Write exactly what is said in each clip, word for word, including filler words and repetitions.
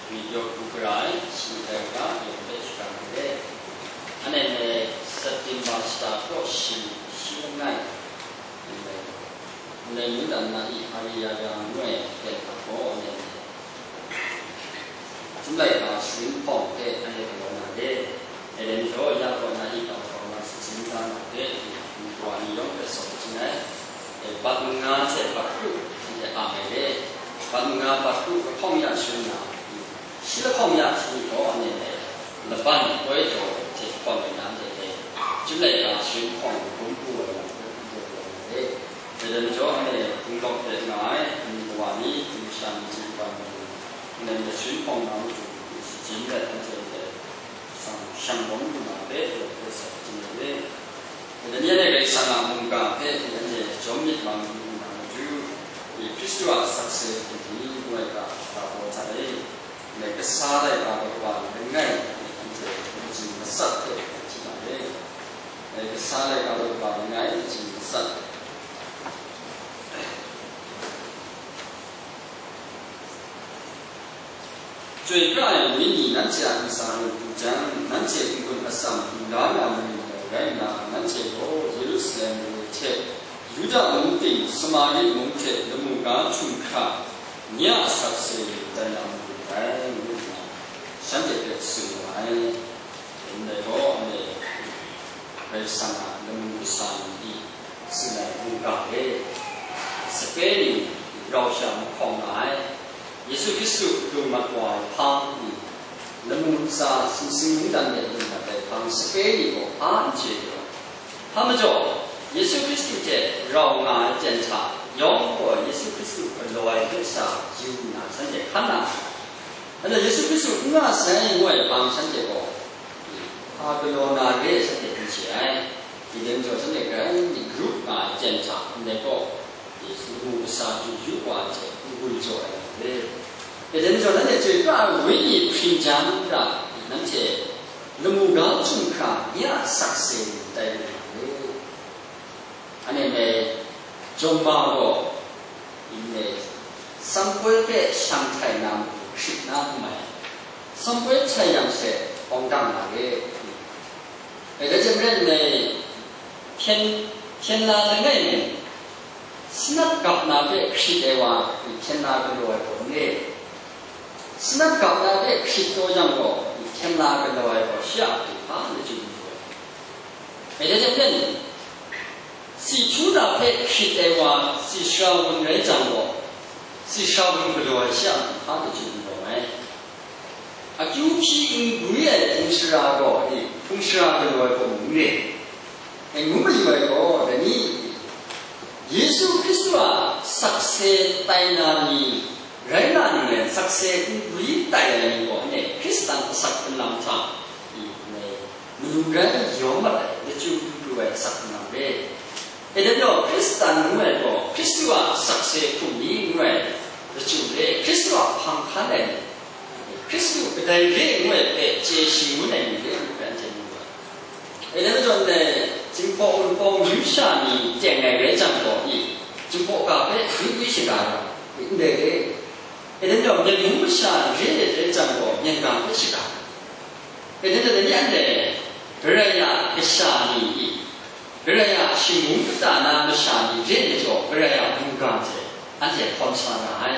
Video hku gara ai, shi ndai ga yawng hpe shakram ai re. Anhte ndai September shata kaw shi, shi langai, ndai mungdan na i Ariaya ngu ai ten hta gaw, anhte chyum laika sharin hpawng hpe anhte galaw na re. Dai rai majaw, ya gaw na i kau kau na shajin da na hpe, nkau wa ni yawng hpe saw jin ai. E, bat manga hte bat kru, anhte ang ai re. Bat manga bat kru kahpawng ya sharin na, shi lahkawng ya hte gaw anhte dai laban koi jaw hte hpawng ai na anhte dai chyum laika sharin hpawng hkum pru ai lam hpe anhte galaw na re. Dai rai majaw, anhte hpung lawk de nga ai, nkau wa ni, hpung masha ni, hpung sharin hpawng na matu, shajin let anhte dai sang shang bawng lu na hpe, lawt hpe sa jin ai re. Dai ni anhte Karai Kasang a mungga hpe anhte jawm myit mang lu na matu, Hkristu a sakse hkum ni ngu ai ga, ga baw hta e, ndai kasa laika daw kaba langai, anhte majing masat hpe hkrit na re. Ndai kasa laika daw kaba langai, majing masat. Chyoi pra ai wenyi nanhte a ntsa e du jang, nanhte n-gun atsam lu la na marin dai rai nna, nanhte gaw Yerusalem mare hte Yuda mung ting, Samari mung hte lamu ga htum hkra, nye a sakse tai na marin dai, ngu nna shanhte hpe tsun wu ai. Ndai gaw, anhte Karai Kasang a lamu kasa ni tsun ai mungga e, sape ni rau sha mahkawng nga ai, Yesu Hkristu dung mat wa ai hpang ni, lamu ntsa sumsing mungdan de dung mat ai hpang sape ni gaw hpa n chye lu ai. Hpa majaw, Yesu Hkristu hte rau nga ai ten hta yawng gaw Yesu Hkristu galaw ai hpe sha yu nna shanhte hkan na ai. Anhte Yesu Hkristu n nga sai ngu ai hpang shanhte gaw, hpa galaw na re shanhte n chye ai. Dai majaw shanhte grai myit grup nga ai ten hta ndai gaw, Yesu lamu kasa yu yu wa hte n-gun jaw ai lam re. Dai majaw nanhte chyoi pra ai wenyi hpring jang n ra, nanhte lamu ga htum hkra nye a sakse ni tai lu na re. Anhte ndai jawng ma gaw, ndai sampoi hpe shang htai na matu hkrit na n mai, sampoi htai yang she awng dang na re. Dai hte maren ndai hpyen, hpyen la langai mi, sanat gap na hpe hkrit ai wa, hpyen la galaw ai gaw n re. Sanat gap na hpe hkrit taw yang gaw, hpyen la galaw ai gaw shi a matu hpa lachyum lu ai. Dai hte maren, si htu na hpe hkrit ai wa, si sara wun rai jang gaw, si sara wun galaw ai shi a matu hpa lachyum lu ai. Akyu hpyi n gwi ai hpung sara gaw, hpung sara galaw ai gaw mung n re. E, ngu mayu ai gaw, dai ni, Yesu Hkristu a sakse tai na ni rai nga ninglen, sakse n gwi tai ai ni gaw, anhte Hkristan asak hkrung lam hta, i, manu rai yawm mat ai, lachyum du pru ai asak hkrung lam re. E, dai majaw, Hkristan ngu ai gaw, Hkristu a sakse hkum ni ngu ai lachyum re, Hkristu a hpang hkan ai ni, Hkristu kadai re ngu ai hpe chye shangun ai ni re ngu hpe anhte mu ai. E, dai majaw ndai, Jinghpaw Wunpawng amyu sha ni teng ai rai jang gaw, i, Jinghpaw ga hpe gwi gwi shaga ai, i, ndai re. E, dai majaw, myen mung masha re ai rai jang gaw, myen ga hpe shaga ai. E, dai majaw, dai ni anhte, Karai a kasha ni, i, Karai a shingbung kata na masha ni re ai majaw, Karai a mungga hte anhte hkawm sa ra ai.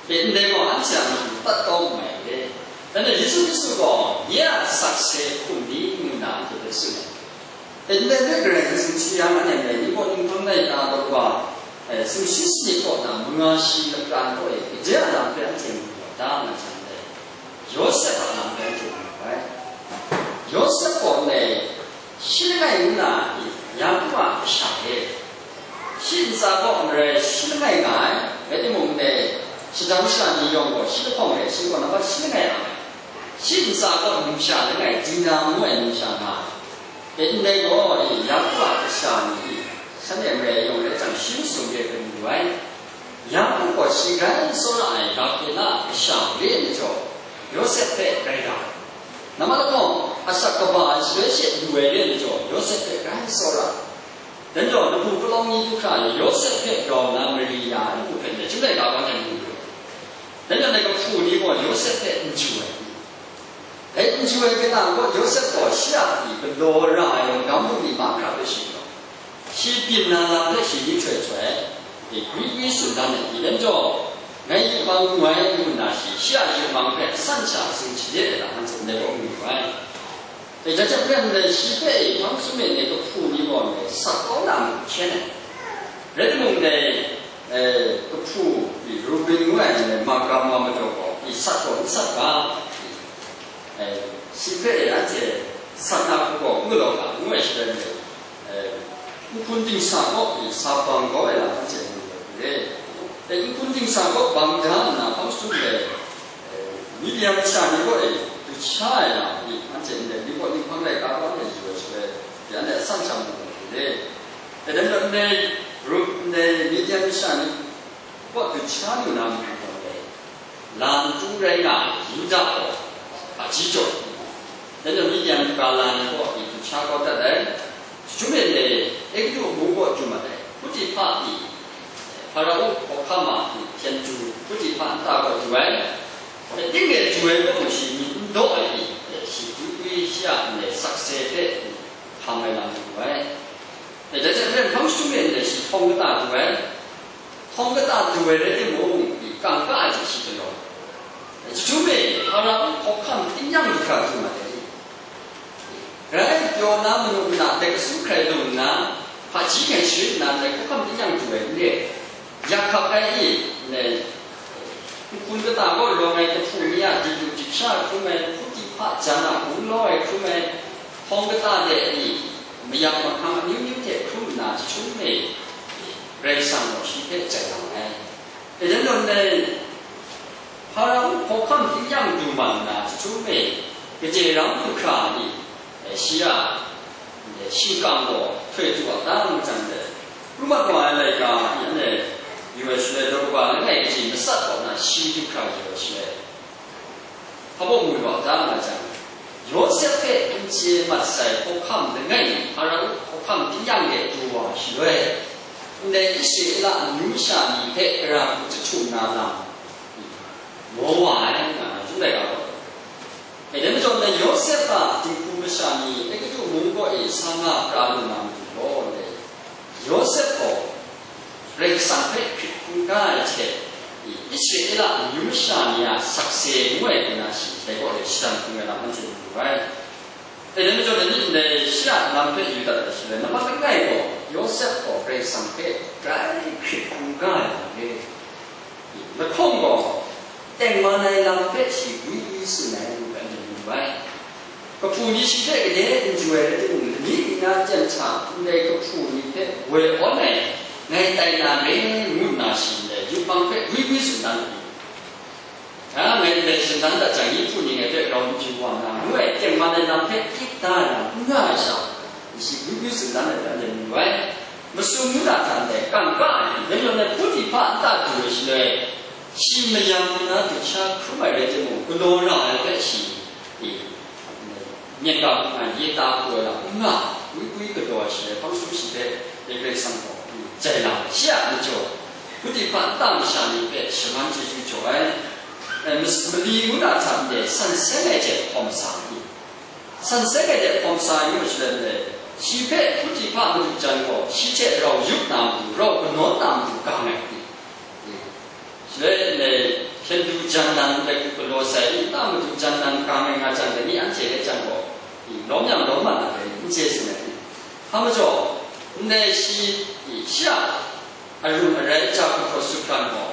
Ndai gaw anhte a matu tat kau n mai re. Anhte Yesu Hkristu gaw nye a sakse hkum ni ngu nna anhte hpe tsun ai. Ndai hpe Karai Kasang hti yang anhte ndai Ningpawt Ninghtung laika daw kaba, eh, sumshi sanit kaw na manga shi lapran kaw e, kaja a lam hpe anhte mu wa da nga jang dai. Yawsep a lam rai hte mu ai. Yawsep gaw ndai shi langai ngu na, Yaku a kasha re. Shi ntsa gaw marai shi langai nga ai, rai timung, ndai shadang sha ni yawng gaw shi lahkawng re, shi gaw nampat shi langai nga ai. Shi ntsa gaw numsha langai, Dina ngu ai numsha nga ai. Ndai gaw, Yaku a kasha ni, shanhte marai yawng rai jang, shi masum re hpe mu ai. Yaku gaw shi grai tsawra ai Rakela a kasha re ai majaw, Yawsep hpe grai ga ai. Nambat lahkawng, asak kaba ai shaloi she lu ai re ai majaw, Yawsep hpe grai tsawra ai. Dai majaw, lamu palawng ni du hkra, Yawsep hpe grau na Maria ngu hpe, chyum laika wa na ngu lu ai. Dai majaw, dai kahpu ni gaw Yawsep hpe n chyu ai. Dai n chyu ai kata gaw, Yawsep gaw shi a pyi galaw ra ai magam bungli mahkra hpe sharin gaw, shi byin na lam hpe shi ni htoi htoi ai, e, gwi gwi tsun dan ai. Dai majaw, ngai yupmang mu ai, ngu nna shi, shi a yupmang hpe asan sha tsun shaje ai lam anhte ndai gaw mu yu ai. E, dai hte maren dai shi hpe hpang sum e ai kahpu ni gaw ndai sat kau na matu hkyen ai. Rai timung, dai, e, kahpu Ruben ngu ai ndai magam wa majaw gaw, i sat gaw n sat ga, e, shi hpe anhte sat na hku gaw n galaw ga, ngu ai shaloi, e, nhkun dingsa gaw, i sa bang kau ai lam anhte mu ai re. E, nhkun dingsa gaw bang da nna hpang sum e, Midian masha ni gaw e, du hkya ai lam ni, anhte ndai ni gaw, ninghpang laika gaw anhte yu ai shaloi, ya, anhte asan sha mu ai re. E, dai majaw, ndai Ru-, ndai Midian masha ni gaw du hkya lu na matu gaw e, lam tu rai nga ai Yuda gaw hpaji jaw, dai majaw, Midian ga la ni gaw e, du hkya kau dat ai. Jahtum e ndai Egutu mung gaw du mat ai. Putifar pyi, Hparao hkawhkam a hpyen du, Putifar nta gaw du ai. Dai ting e du ai gaw mung shi myit n daw ai pyi, shi gwi gwi shi a ndai sakse hpe hkam ai lam du ai. Dai hte maren hpang jahtum e ndai shi htawng kata du ai. Htawng kata du ai rai timung, kangka ai hte shi galaw. Jahtum e, Hparao hkawhkam tingnyang du hkra du mat ai. Grai pyaw na manu nna dai kasu hkrai lung nna, hpaji ngai sharin nna, dai hkawhkam tingnyang du ai n re. Yak hkap ai i, ndai, nhkun kata gaw rawng ai kahpu ni a dikdu diksha hkrum ai, Putifar jan a gunglau ai hkrum ai, htawng kata de ni, mayak mahkang amyu myu hte hkrum nna jahtum e, Karai Kasang gaw shi hpe jai lang ai. E, dai majaw ndai Hparao hkawhkam tingnyang du mat nna, jahtum e, kaje rang du hkra ni, e, shi a, e, shingkang gaw htoi du a ta ngu jang dai, pru mat wa ai laika ni anhte yu ai shaloi, daw kaba langai kaji matsat kaw na shi du hkra yu ai shaloi, hpa baw mu wa ta nga jang, Yawsep hpe n chye mat sai hkawhkam langai mi, Hparao hkawhkam tingnyang de du wa shaloi, ndai Israela amyu masha ni hpe gara hku jahtum na lam maw wa ai, nga na chyum ai ga gaw. E, dai majaw, ndai Yawsep a dinghku masha ni Egutu mung kaw e sa nga pra lu na matu gaw, ndai Yawsep gaw Karai Kasang hpe hkrit hkungga ai hte, Israela amyu masha ni a sakse ngu ai kaw na shi dai kaw de shadang hkung ai lam anhte mu yu ai. E, dai majaw, dai ni ndai shi a lam hpe yu dat ai shaloi, nambat langai gaw Yawsep gaw Karai Kasang hpe grai hkrit hkungga ai lam re. Lahkawng gaw, tengman ai lam hpe shi gwi gwi tsun ai ngu hpe anhte mu yu ai. Kahpu ni shi hpe gade n chyu ai rai timung, lani ningnan ten hta ndai kahpu ni hpe woi awn ai, ngai tai na re, ngu nna shi ndai yupmang hpe gwi gwi tsun dan ai. A, ngai ndai tsun dan dat jang, Egutu ni ngai hpe grau n chyu wa na, ngu ai tengman ai lam hpe ip da ai lam n nga ai sha, shi gwi gwi tsun dan ai hpe anhte mu yu ai. Masum ngu na hta ndai kangka ai ni, dai majaw ndai Putifar nta du ai shaloi, shi mayam na du hkya hkrum ai rai timung, galaw ra ai hpe shi, e, myit ga hkrum ai, ye ta hku ai lam n nga, gwi gwi galaw ai shaloi, hpang jahtum shi hpe, Karai Kasang gaw, jai lam, shi a majaw, Putifar nta masha ni hpe shaman chyeju jaw ai, e, mas-, mali ngu na hta ndai san seng ai hte hkawm sa ai ni, san seng ai hte hkawm sa ai ngu shaloi, shi hpe Putifar madu jan gaw, shi hte rau yup na matu, rau kanawn na matu gang ai ni, shaloi ndai hpyen du jan nan, ndai hku galaw sai, nta madu jan nan gang ai nga jang, dai ni anhte hpe jan gaw, lawm yang lawm mat na dai ni, n chye tsun ai ni. Hpa majaw, ndai shi, shi a arun arai ja hku hkawt sut hkran gaw,